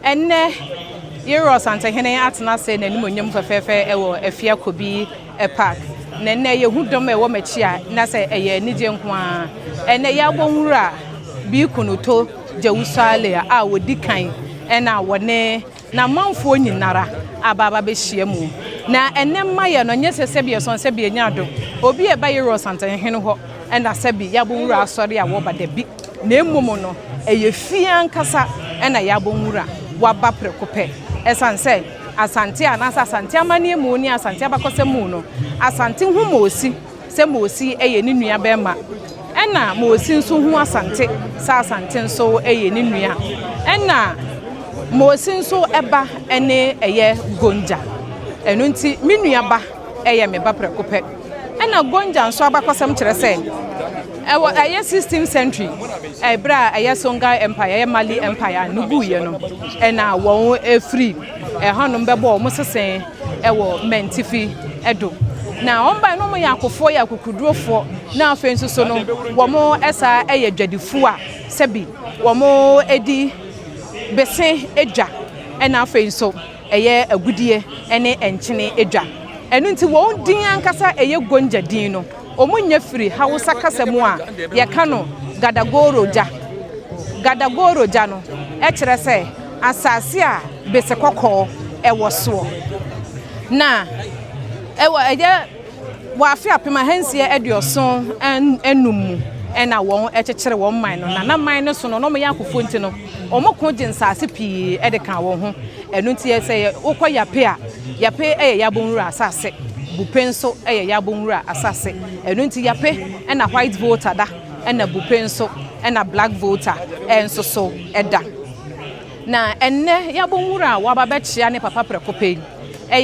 Ɛnnɛ, Yeru Ɔsantehene atena ase n'animuonyam fɛfɛɛfɛ wɔ Afia Kobi Park. Na ɛnnɛ yɛhu dɔm a ɛwɔ m'akyi a, na sɛ ɛyɛ anigye nko ara. Ɛnnɛ yɛabɔ nwura Biikunuto Jewusuale a wɔdi kan na wɔne n'amanfoɔ nyinara aba aba bɛhyia mu. Na ɛnnɛ mmayɛ no, nyɛ sɛ sɛbi ɛsɔn sɛbi ɛnya adom. Obi a ɛba Yeru Ɔsantehene hɔ na sɛbi yɛabɔ nwura asɔre a wɔba dabi. Na mmom no, ɛyɛ fie ankasa na yɛabɔ nwura waba prɛko pɛ. Ɛsiane sɛ Asante anaasɛ Asante amanneɛ mu ne Asante abakɔsɛm mu no, Asante hu Moosi sɛ Moosi yɛ ne nua bɛrima, ɛna Moosi nso hu Asante sɛ Asante nso yɛ ne nua, ɛna Moosi nso ba ne ɛyɛ Gonja. Ɛno nti, me nua ba yɛ me ba prɛko pɛ. Ɛna Gonja nso abakɔsɛm kyerɛ sɛ ɛwɔ ɛyɛ 16th century ɛberɛ a ɛyɛ Songhai Empire ɛyɛ Mali Empire no guiɛ no ɛna wɔn ɛfiri ɛhɔnom bɛbɔ wɔn sese ɛwɔ Mantifi ɛdo. Na wɔn bae no wɔn yɛ akofoɔ yɛ akokodurofoɔ na afei nso so no wɔn ɛsa ɛyɛ dwadifoɔ a sɛbi wɔn ɛdi bese dwa ɛna afei nso ɛyɛ agudeɛ ne nkyene dwa. Ɛno nti wɔn din ankasa a ɛyɛ Gonja din no, wɔnya firi Hausa kasa mu a yɛka no Gadagoro gya. Gadagoro gya no kyerɛ sɛ asase a bese kɔkɔɔ wɔ soɔ. Na ɛwɔ ɛyɛ Wɔ afe 1675 mu na wɔn kyekyere wɔn man no, na na man no so no na wɔyɛ akofoɔ nti no wɔn ko gye nsaase pii de kaa wɔn ho. Ɛno nti sɛ wokɔ Yape a, Yape yɛ Yabonwura asase, Bupe nso yɛ Yabonwura asase. Ɛno nti Yape na White Volta da, ɛna Bupe nso na Black Volta nso so da. Na ɛnnɛ Yabonwura a waba bɛkyea ne papa prɛko pɛ yi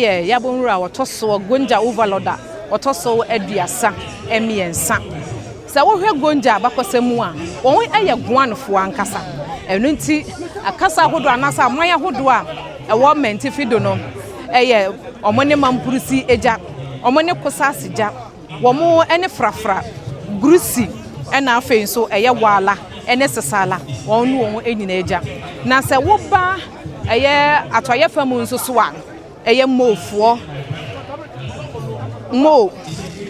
yɛ Yabonwura a ɔtɔ soɔ, Gonja Overlord a ɔtɔ so 33. Sɛ wohwɛ Gonja abakɔsɛm mu a, wɔn yɛ Guanfoɔ ankasa. Ɛno nti, akasa ahodoɔ anaasɛ aman ahodoɔ a ɛwɔ Mantifi do no yɛ wɔn ne Mampurusi gya, wɔn ne Kusasi gya, Wɔn ne Frafra, Grusi ɛna afei nso ɛyɛ Waala ne Sesala, wɔn ne wɔn nyinaa agya. Na sɛ woba ɛyɛ atɔeɛ fa mu nso so a, ɛyɛ Moofoɔ, Mo,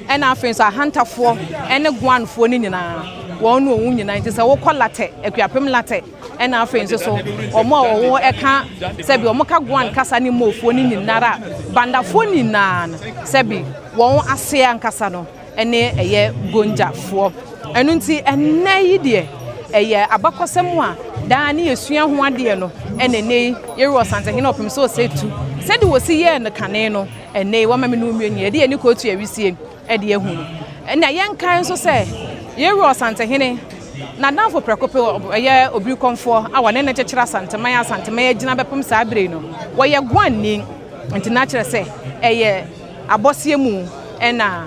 ɛna afei nso Ahantafoɔ ne Guanfoɔ no nyinaa, wɔn ne wɔn nyinaa. Nti sɛ wokɔ Latɛ, Akuapem Latɛ, Ɛna afei nso so, wɔn a wɔn ɛka sɛbi wɔn ka Guan kasa ne Mofoɔ no nyinara, Bandafoɔ nyinaa no, sɛbi wɔn aseɛ ankasa no ɛne ɛyɛ Gonjafoɔ. Ɛno nti ɛnnɛ yi deɛ ɛyɛ abakɔsɛm a daa ne yɛsua ho adeɛ no, ɛna ɛnnɛ yi Yeru Ɔsantehene Ɔpem sɛ ɔsɛ tu sɛdeɛ wɔsi yɛɛ no kane no, ɛnnɛ yi wama me ne wo mmienu yɛde yɛn ani kɔɔtu awisie de ahu no. Ɛna yɛnkae nso sɛ Yeru Ɔsantehene N'adamfo prɛko pɛ, ɔyɛ obirikɔmfoɔ a wɔne no kyekyere Asanteman a Asanteman agyina bɛpem saa bere yi no, wɔyɛ Guanni, nti na kyerɛ sɛ ɛyɛ abɔseɛ mu na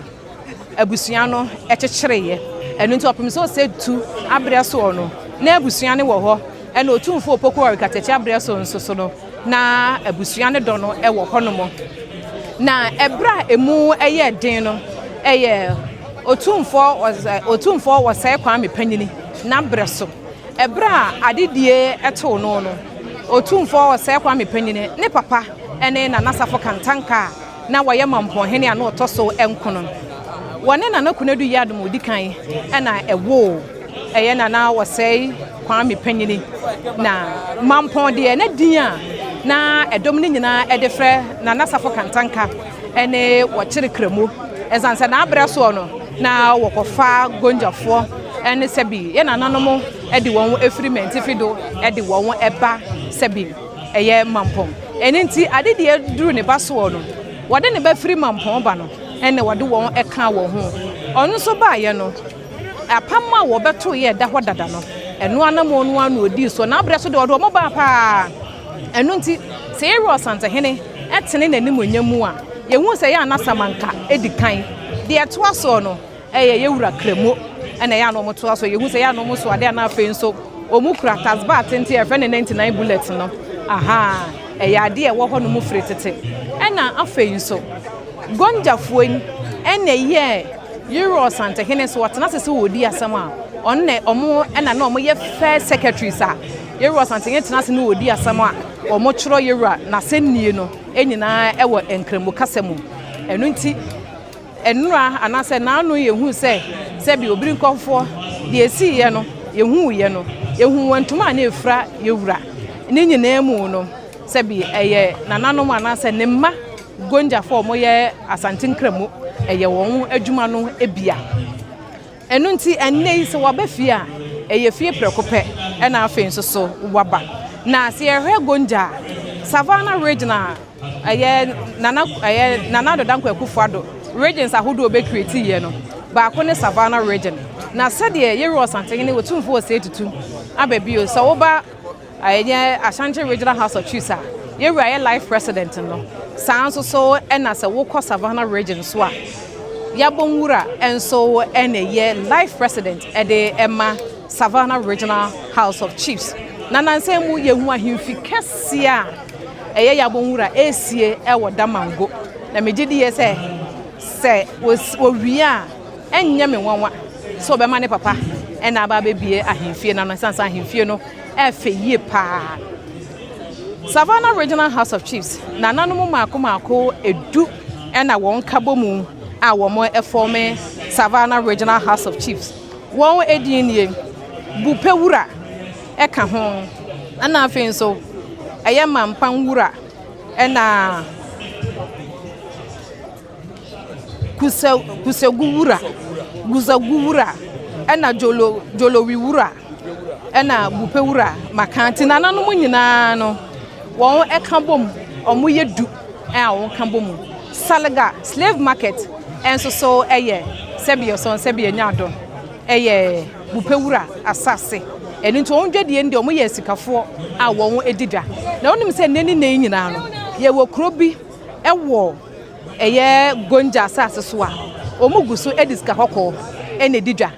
abusua no kyekyereeɛ. Ɛno nti ɔpem sɛ ɔsɛ tu aberɛ soɔ no, na abusua no wɔ hɔ, ɛna Otumfoɔ Opoku Ɔrekatakyie aberɛ so nso so no, na abusua no dɔ no wɔ hɔnom. Na ɛberɛ a emu yɛɛ den no, ɛyɛ Otumfoɔ Otumfoɔ Wɔsɛe Kwame Panyini n'abrɛ so. Ɛberɛ a adedie too no no, Otumfoɔ Wɔsɛe Kwame Panyini ne papa ne Nana Safo Kantanka a na wɔyɛ Mampɔnhene a na ɔtɔ so nkono. Wɔne Nana Konadu Yiadom a ɔdi kan na ɛwoo ɛyɛ Nana Ɔsɛe Kwame Panyini. Na Mampɔn deɛ na din a na ɛdɔm no nyinaa de frɛ Nana Safo Kantanka ne Wɔkyere Kramo. Ɛsiane sɛ n'abrɛ soɔ no na wɔkɔfa Gonjafoɔ ne sɛbi yɛ nananom de wɔn firi Mantifi do de wɔn ba sɛbi ɛyɛ Mampɔn. Ɛno nti ade deɛ duru ne ba soɔ no, wɔde ne ba firi Mampɔn ba no ɛna wɔde wɔn kaa wɔn ho. Ɔno nso baeɛ no, apam a wɔbɛtoeɛ a ɛda hɔ dada no, ɛno anammɔn no ara na ɔdii soɔ. N'abrɛ so deɛ, ɔde wɔn baa paa. Ɛno nti, sɛ yɛn wura Ɔsantehene tene n'animuonyam mu a, yɛhu sɛ ɛyɛ a na Samanka di kan. Deɛ ɛtoa soɔ no, Ɛyɛ yɛ wura Kremo na ɛyɛ a na wɔtoa so. Yɛhu sɛ ɛyɛ a na wɔso adeɛ a na afei nso wɔkura tasbaa tenten a yɛfrɛ no 99 bullet no. Ahaa, ɛyɛ adeɛ a ɛwɔ hɔnom firi tete. Ɛna afei nso, Gonjafoɔ yi na ɛyɛɛ Yero Ɔsantehene so wɔtena ase sɛ wɔredi asɛm a, ɔno na wɔn na na wɔyɛ first secretaries a Yero Ɔsantehene tena ase na wɔredi asɛm a. wɔtwerɛ Yɛwura n'asɛnnie no nyinaa wɔ Nkramu kasa mu. Ɛno nti, nnora anaasɛ naano yɛhuu sɛ sɛbi obiri nkɔfoɔ deɛ ɛsiiɛ no, yɛhuuiɛ no, yɛhuu wɔn ntoma a na ɛfira Yɛwura. Ne nyinaa mu no, sɛbi ɛyɛ nananom anaasɛ ne mma Gonjafoɔ a wɔyɛ Asante Nkramu, ɛyɛ wɔn adwuma no bia. Ɛno nti, ɛnnɛ yi sɛ waba fie a, ɛyɛ fie prɛko pɛ ɛna afei nso so waba. Na sɛ yɛhwɛ Gonja a, Savannah Region a ɛyɛ Nana ɛyɛ Nana Addo Dankwa Akufo-Addo regions ahodoɔ a ɔbɛ yɛ no, baako ne Savannah Region. Na sɛdeɛ Yɛwura Ɔsantehene Otumfoɔ Osei Tutu aba bio, sɛ woba ɛyɛ Ashanti Regional House of Chiefs a, Yɛwura yɛ life president no, saa nso so ɛna sɛ wokɔ Savannah Region so a, Yabɔ Nwura nso ɛna ɛyɛ life president ɛde ɛma Savannah Regional House of Chiefs. Na nansan mu yɛhu ahemfi kɛseɛ a ɛyɛ Yabɔ Nwura esie ɛwɔ Damango, na megye di yɛ sɛ wɔwie a, ɛnyɛ me nwanwa sɛ ɔbɛma ne papa ɛna aba abɛbie ahemfie no ano, ɛsiane sɛ ahemfie no ɛfɛ yie paa. Savannah Regional House of Chiefs, nananom mmaako mmaako 10 ɛna wɔn ka bɔ mu a wɔn ɛform Savannah Regional House of Chiefs. Wɔn edin nie: Bupewura ɛka ho, ɛna afei nso ɛyɛ Mampanwura, ɛna Kusa Kusaguwura, Guzaguwura, ɛna Jolo Jolowiwura, ɛna Bupewura maka. Nti nananom nyinaa no, wɔn ɛka bom, wɔn yɛ 10 a wɔn ka bom. Salaga Slave Market ɛnso so ɛyɛ sɛbi ɔsɔn sɛbi ɛnya ado, ɛyɛ Bupewura asase. Ɛno nti wɔn dwadie no deɛ, wɔn yɛ asikafoɔ a wɔn adi dwa. Na wɔnim sɛ nne ne nne yi nyinaa no, yɛwɔ kuro bi ɛwɔ ɛyɛ Gonja asase so a wɔn gu so de sika kɔkɔɔ ɛna edi dwa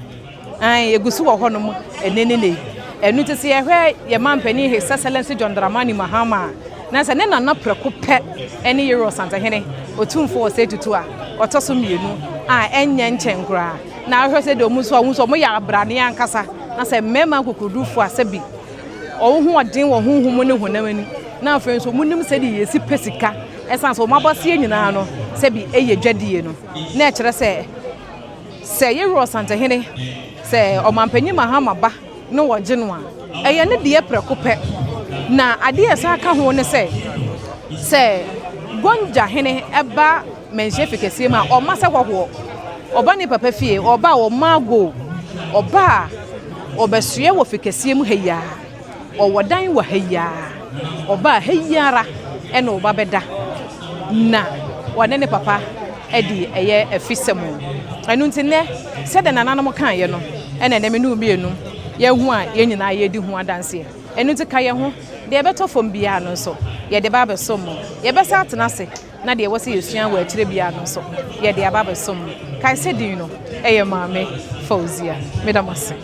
ɛn egu so wɔ hɔnom ɛnɛ ne ne. Ɛno nti sɛ yɛhwɛ yɛn mampanin, His Excellency John Dramani Mahama a, na sɛ ne nana prɛko pɛ ɛne Yɛwura Ɔsantehene Otumfoɔ Osei Tutu a ɔtɔ so mmienu a ɛnyɛ nkyɛn koraa. Na ahwɛ sɛ deɛ ɔmo nso a, ɔmo nso ɔmo yɛ abrane ankasa, na sɛ mmarima akokodufoɔ a sɛbi ɔmo ho ɔden wɔ honhom ne honam ani, na afei nso ɔmo nim sɛdeɛ yɛsi pɛ sika, ɛsan sɛ ɔmo abɔseɛ nyinaa no sɛbi ɛyɛ dwadie no, na ɛkyerɛ sɛ Yɛwura Ɔsantehene, sɛ ɔmanpanyin Mahama ba na wɔgye no a, ɛyɛ ne deɛ prɛko pɛ. Na adeɛ a ɛsan ka ho ne sɛ Gonja hene ɛba Manhyia fi kɛseɛ mu a, ɔma sɛ hɔhoɔ ɔba ne papa fie, ɔba a ɔma ago, ɔba a ɔbɛsoɛ wɔ fi kɛseɛ mu ha yi a ɔwɔ dan wɔ ha yi a, ɔba a ha yi ara ɛna ɔba bɛda na ɔne ne papa ɛde ɛyɛ afisɛm. Ɛno nti nnɛ, sɛdeɛ nananom kaeɛ no, ɛna ɛnɛ me ne wo mmienu yɛhu a yɛn nyinaa yɛdi ho adanseɛ. Ɛno nti ka yɛn ho, deɛ ɛbɛtɔ fam biara no nso yɛde ba abɛsom mo. Yɛbɛsa atena ase na deɛ ɛwɔ sɛ yɛsua wɔ akyire biara no nso yɛde aba abɛsom mo. Kae sɛ din no ɛyɛ Maame Fauzia. Meda mo ase.